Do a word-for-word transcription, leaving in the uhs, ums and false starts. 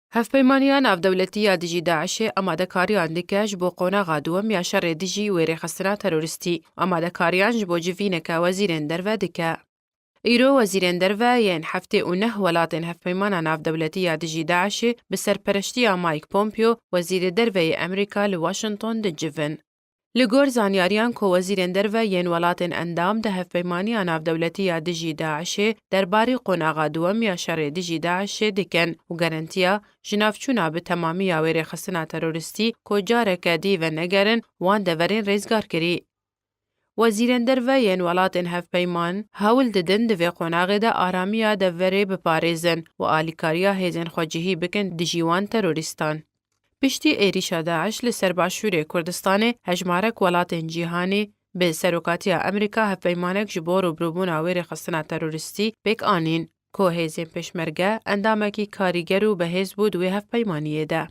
Hevpeymaniya navdewletî ya dijî DAIŞê amadekariyan dike ji bo qonaxa duwem ya şerê dijî wê rêxistina terorîstî. Amadekariyan ji bo civîneke wezîrên derve dike. Îro wezîrên derve yên heftê û neh welatên hevpeymana navdewletî ya dijî DAIŞê bi serpereştiya Mike Pompeo, wezîrê derve yê Amerîka li Washington dicivin. Li gor zanyariyan ku wezîrên derve yên welatên endam di hevpeymaniya navdewletî ya dijî DAIŞê derbarî qonaxa duwem ya şerê dijî DAIŞê dikin û garantiya jinavçûna bi temamî ya wê rêxistina terorîstî ku careke dî venegerin wan deverên rêzgar kirî. Wezîrên derve yên welatên hevpeyman hewl didin di vê qonaxê de aramiya deverê biparêzin û alîkariya hêzên xwecihî bikin dijî wan terorîstan. Piştî êrîşa DAIŞ li ser başûrê Kurdistanê, hejmarek welatên cîhanê bi serokatiya Amerîka hevpeymanek ji bo rûbirûbûna wê rêxistina terorîstî pêk anîn, ku hêzên pêşmerge endamekî karîger û bihêz bû di wê hevpeymaniyê de.